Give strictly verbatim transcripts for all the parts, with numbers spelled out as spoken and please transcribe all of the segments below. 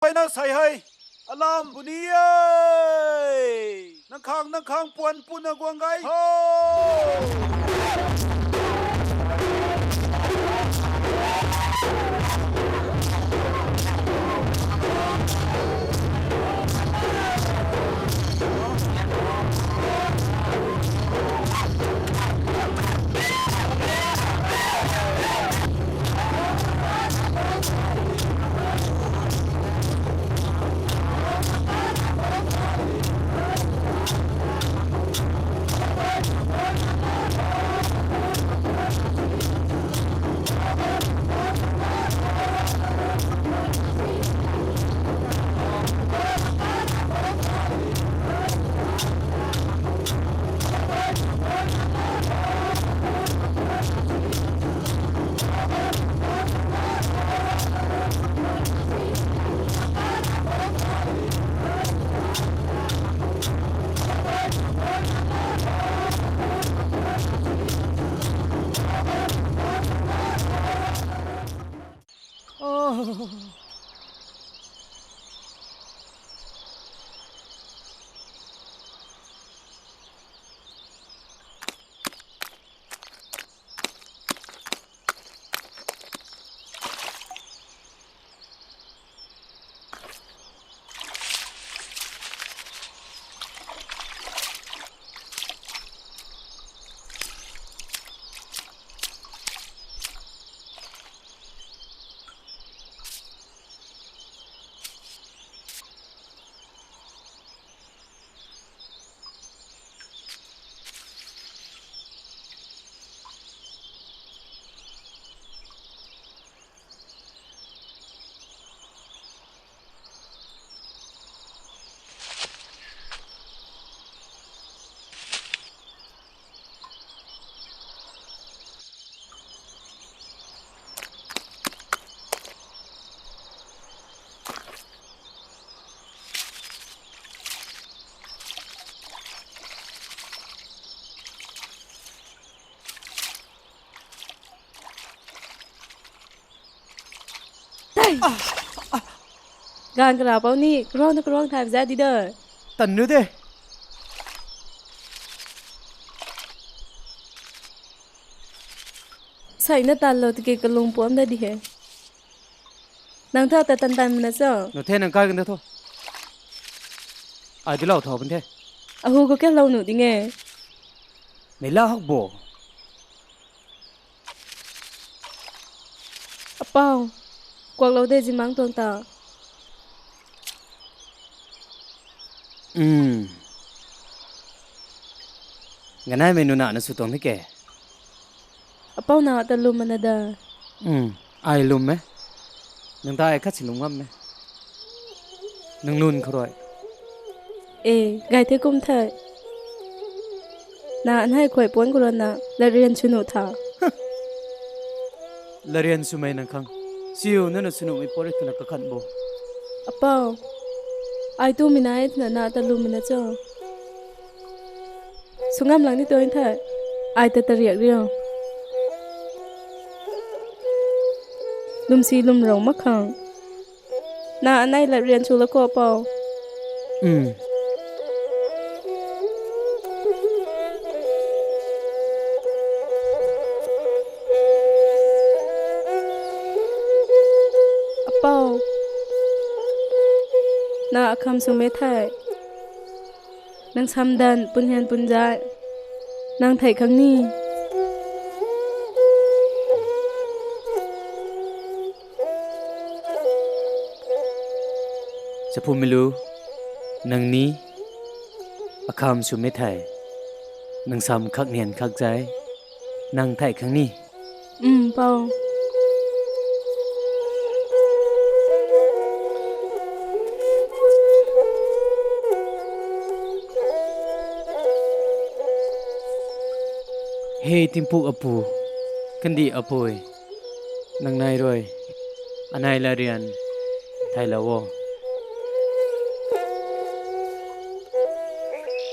Peyna sei hei. Alam puni e. Nang khang, nang khang puan puna guang gay tho. Ganv kara pou ni, karuang na karuang thay za di da. Tan nu de. Sei na tanlou tiki kalung puam da di he. Nang tha ta tan tan mana cho? Nu the nang kai kan da tho. Ai di lou tho pun the. Ahu khou kalou nu ding e. Mei la hak bo. Apou, kuaklou de zimang tuang ta. Um. Ganaimei nuna na sw tuang the ke. Apou na ta lwm mana da. Um, ai lwm e. Nang ta ai khat si lwm ngam e. Nang lun khou rui. E, gay the kum the. Na anhei khuay puan khou rui na, latrian sw nuh tha. Latrian swmei nang khang. Siu nana sw nuhmei pori twna kakan bo. Apou, ai tumei na e twna na ta lwm mana cho? Sw ngam lang ni tuang the. Ai ta tariak riu. Lwmsi lwm rou mak khang. Na anei latrian sw la khou apou. Um. Apou. Na akham swmei thei. Nang samdan, punhian punzai. Nang thei khang ni. Chaphumei lu, nang ni, akham swmei thei, nang sam khak nian khak zai, nang thei khang ni. Um, pou. He Timpuk apu, kandih apui, nang nai rui, anei latrian, theilou o.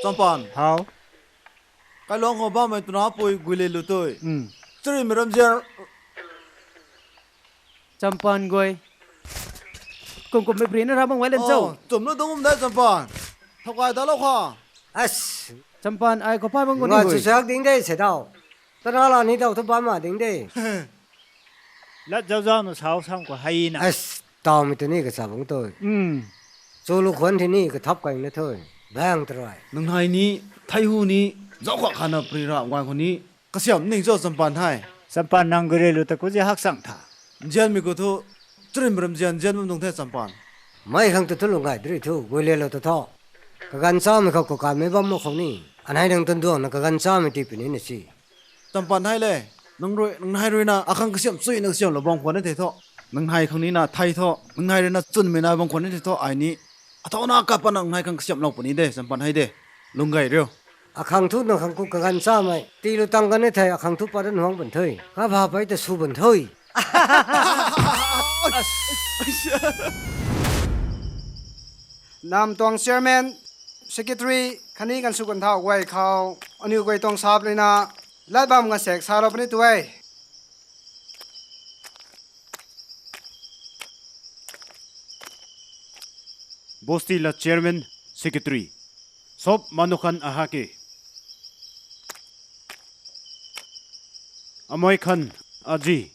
Champan. How? Kailuang khou bammei twna pui guile lu tui. Churimei ramzian. Champan guay. Kum kum mei prin na ra bang wai len cho. Oh, tum lu dungum de Champan. Thok kai da lo kha. As. Champan ai khou phay bang kou ni Ngai hui. Chuchak ding de se dau. Tana la ni dau thu ba ma ding de. Lat zau zau na sau sam khou hei na. As, tau mi tu ni ka sa bang tu. Hmm. Chu lu khwan thi ni ka thap kai na thui. Bang trai. Nang hai ni, thai hu ni, zau kha kha na pri ra ngai khou ni. Kasiam ning cho Champan hai. Champan nang gure lu ta ku zi hak sang tha. Nzian mi ku thu, chrim ram nzian nzian bam dung the Champan. Mai khang tu thu lu ngai dri thu, gui le lo tu tho. Kaganv cha mi khou kakan mei bam ma khou ni. Anhai nang tun duang na kaganv cha mi ti pini na si. Champan hai le, nang rui, nang hai rui na, akhang kasiam chui na kasiam lo bam khwan ni the tho. Nang hai khang ni na thai tho, nang hai rui na chun mei na bam khwan ni the tho, ai ni. Athau na kapa nang hai khang kasiam lo puni de, Champan hai de. Lung gay riu. Akhang thu nang khang ku kaganv cha mei. Ti lu tang kan ni thei akhang thu pa dan huang bun thui. Ka ba pai ta su bun thui. Nam tuang chairman, secretary, khatni kan su kan thau guay khou, aniu guay tuang sap rui na, lat bam kan sek sa lo puni tu e. Bosti la chairman, secretary, sop manu khan aha ke. Amoi khan aji.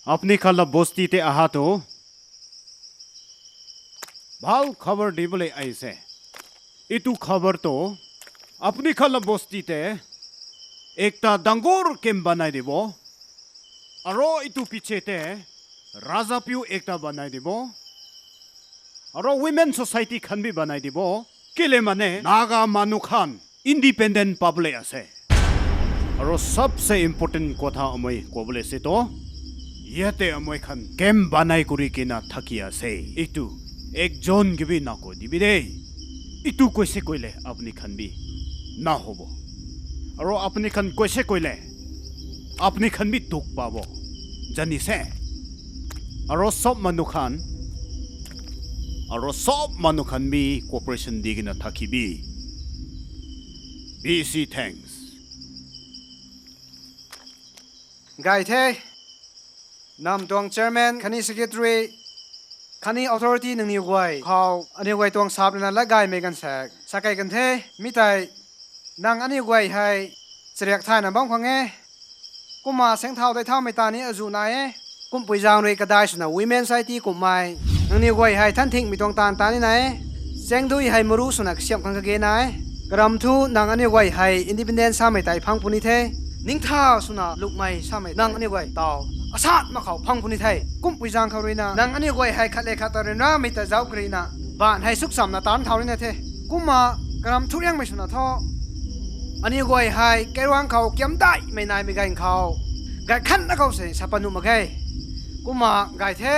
Apni khan la bosti te aha tu. Bhal khabar di bole ai se. Itu khabar tu. Apni khan la bosti te. Ekta dangur kem banai di bo. Aro itu piche te. Raja piu ekta banai di bo. Aro women society khan bi banai di bo. Kile mane Naga manu khan independent public ase. Aro sabse important kotha amoi kobole se to. Yate amoi khan kem banai kuri kina thaki ase. Itu ekjon gibi na ko dibi de. Itu koise koile apni khan bi na hobo. Aro apni khan koise koile apni khan bi duk pa bo. Jani se. Aro sop manu khan. Aro sop manu khan bi cooperation di kina thaki bi. B C thanks. Gay the. Nam tuang chairman, khatni secretary, khatni authority nangniw guay khou, aniw guay tuang sap rui na lat gay mei kan sek. Sa kei kan the, mi tei, nang aniw guay hei, chariak thay na bam khang e. Kumna seng thau dei thau mei ta ni azu nai e. Kumpui zang rui kadai swna women society kummei. Nangniw guay hei than thing mi tuang tan ta ni nai e. Chengdui hei maru swna kasiamh khang kage nai e. Karam thu nang aniw guay hei independent samei tei phang puni the. Ningtha swna lukmei samei nang aniw guay tau. Asat ma khou phang puni the. Kumpui zang khou rui na. Nang aniw guay hei khat le khat ta rui na mei ta zauc kari na. Ban hei suk cham na tan thau ni na the. Kumna karam thu riangmei swna tho. Aniw guay hei kairuang khou kiam dai mei nai mei gan khou. Gay khan na khou se sa pat nuh mak ge. Kumna gay the.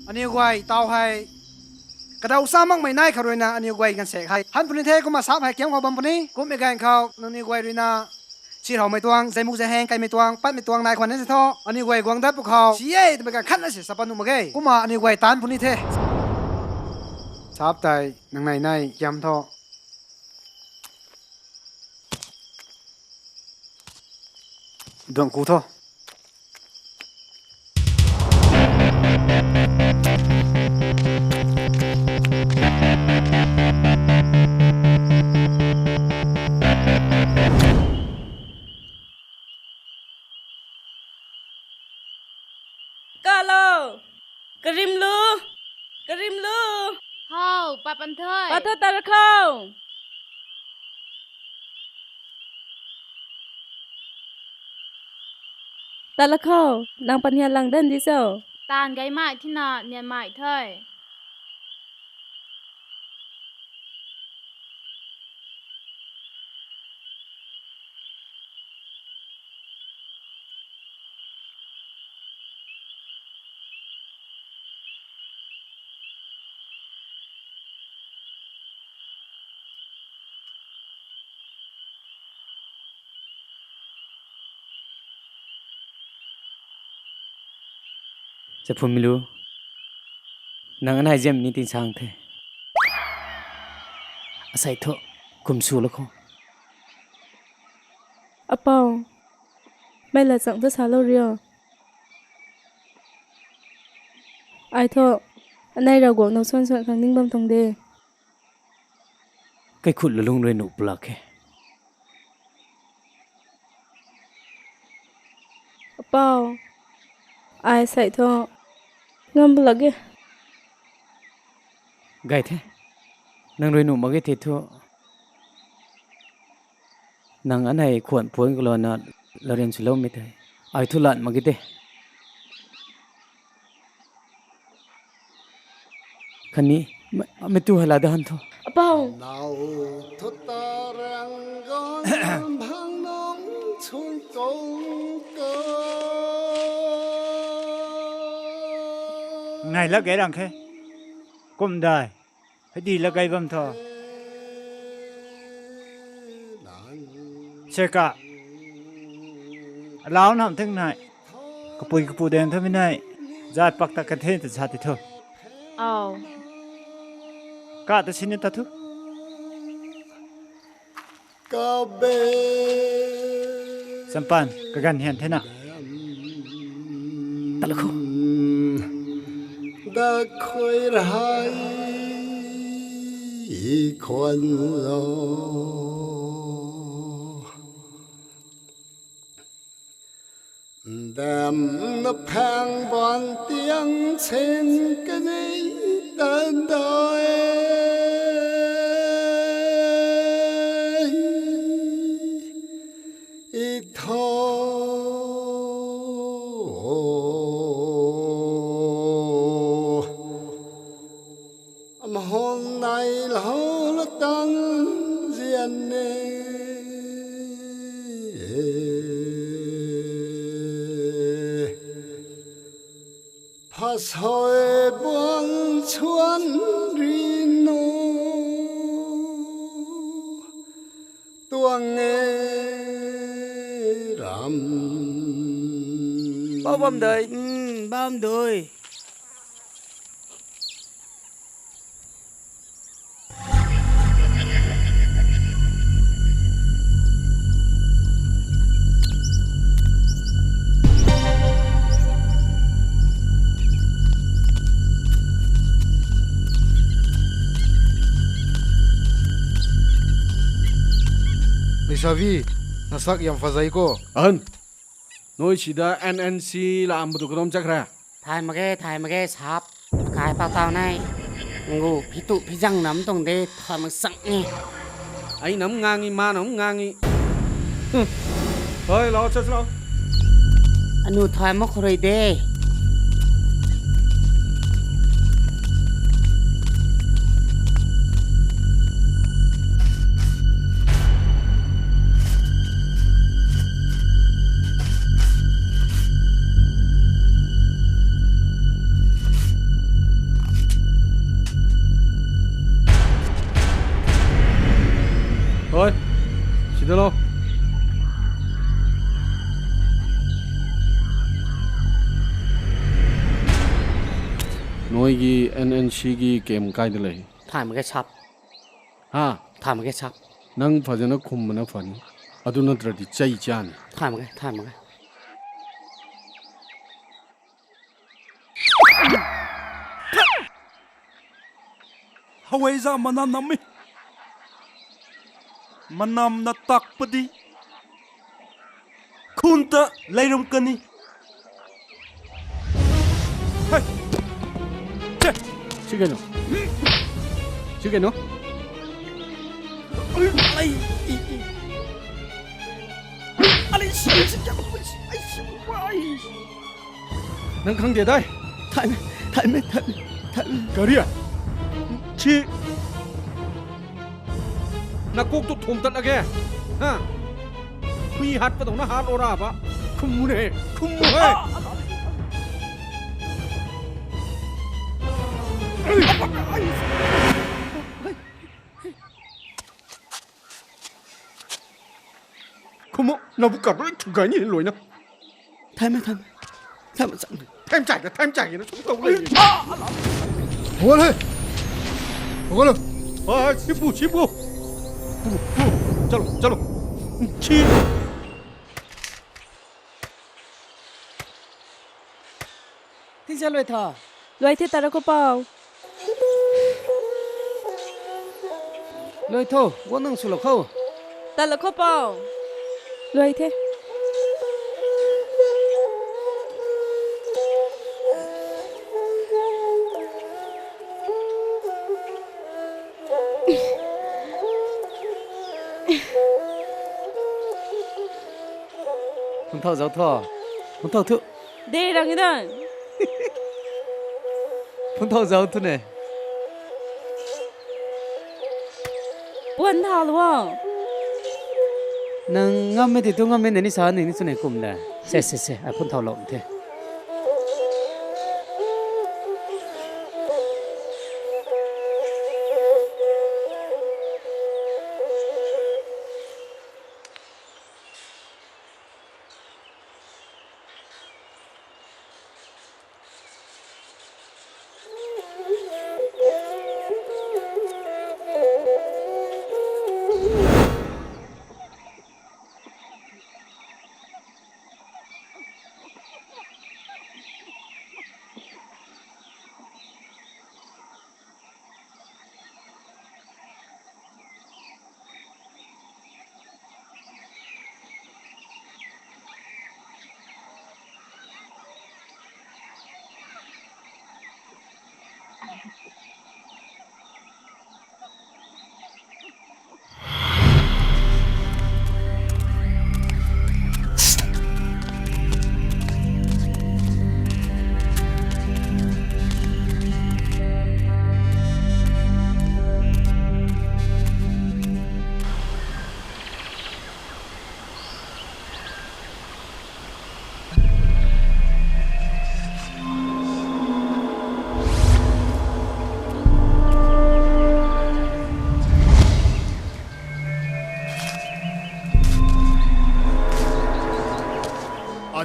Aniw guay tau hei. Kadau sa makmei nai khou rui na aniw guay kan sek hei. Han puni the kumna sap hei kiam khou bam puni. Kummei gan khou nangniw guay rui na. Sirhaumei tuang, zaimuk zaiheng kaimei tuang, patmei tuang nai khwan ni se tho. Aniw guay guang dat pu khou. Si e, twmei kan khat na se sa pat nuh mak ge. Kumna aniw guay tan puni the. Sap tei, nang nai nai, kiam tho. Duang ku tho. Kalo! Karim lu! Karim lu! Hau, pa pan thoi. Pa thoi ta ra khou. Ta la khou, nang pan hian lang dan di cho? Tan gay mai thina nian mai thoi. Chaphun mi lu, nang anai ziam ni tin sang the. Asei thu, kum su la khou. Apou, mei la chang thu sa lou rio. Ai thu, Anei Ravguangc nang suan suan khang ning bam tuang de. Kaikhut lalung rui nuh pulak khe. Apau, ai sei thu ngam pulak e. Gay the. Nang rui nuh mak ge the thu. Nang anei khwan puan kalona larian swloumei tei ai thu lat mak ge de. Khatni, mei tu hei la da han thu. Apau. Nau thu ta rang gan bhang nung chun kong ka. Ngai la kei rang khe. Kum dai. Hei di la kei bam tho. Seka. Alau nam thing nai. Kapui kapu den thu mi nai. Zai pak ta kan the ta sa ti thu. Au. Ka ta sini ta thu. Sampan, kaganv hian thena. Talakhu. Da khui rahai khwan lo. Dam na phang ban tiang chen kanei ta dai. I tho. Am hon nai lou la tan zian ne. Phasoi buan chuan ri nu tuang e ram. Bam doi, um, bam doi. Leishavi, nasak yam fazei ko. Ahan. Noi sida N N C la am badu kadom chak ra. Thay mak ge, thay mak ge, sap. Kai pau tau nai. Ngu, phi tu, phi zang nam tuang de, thay mak sang e. Ai nam ngang i, ma nam ngang i. Hmm. Hoi, lau, chas lau. Anu thay mak khou rui de. Hoi, sida lo. Noi ki N N C ki kem kai de le. Thay mak ge sap. Ha? Thay mak ge sap. Nang phazana khum mana phani. Adu natradi chei chani. Thay mak ge, thay mak ge. Hawei za mana nam e. Manam na tak padi. Khun ta leiram kani. Hey! Che! Chikeno. Chikeno. Ai, i, i. Ai, si, si, ai. Nang khang de dai. Thaymei, thaymei, thaymei, thaymei. Kari a? Chi. Na kuk tu thum tat lage. Ha? Khui hat pa dong na hat lo ra ba. Khum mu ne, khum mu he. Khum mu, na bu kap rui thu gay ni loi na. Thaymei, thaymei. Thaymei chang. Thaymei chang, thaymei chang na sung tau le. Hogol he. Hogol. Ah, sipu, sipu. Pu, pu. Chalo, chalo. Chi. Tingsa luai tha. Luai the tara ko pau. Luai tho, guang nang swlou khou. Tat lou khou pou. Luai the. Phun thau zau tho. Phun thau thu. De rang i dan. Phun thau zau thu ne. Puan thau lou o. Nang ngam e ti tu ngam e na ni sa ni ni sw ne kum da. Se, se, se, ai phun thau lou the.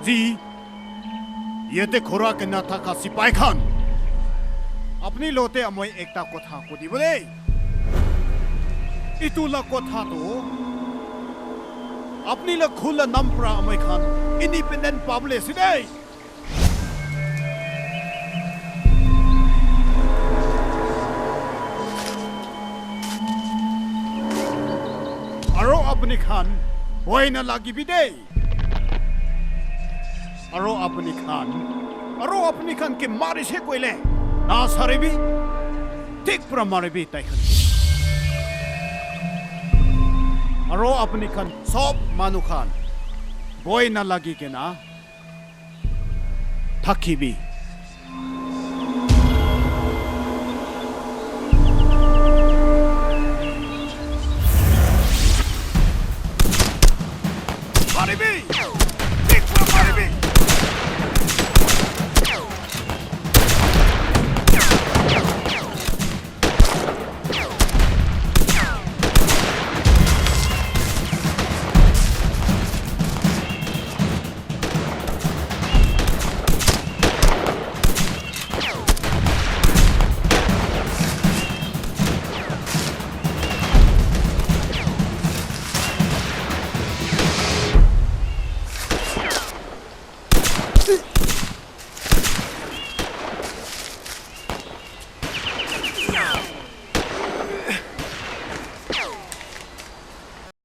Azi, yate khora kena thakha sipai khan. Apni lote amoi ekta kotha kudi bo de. Itu la kotha tu. Apni la khula nampra amoi khan independent public si de. Aro apni khan boina lagi bi de. Aro apni khan, aro apni khan ki mari se koi le. Na sari bi, tik pra mari bi tai khan. Aro apni khan sop manu khan boina lagi kena thakhi bi.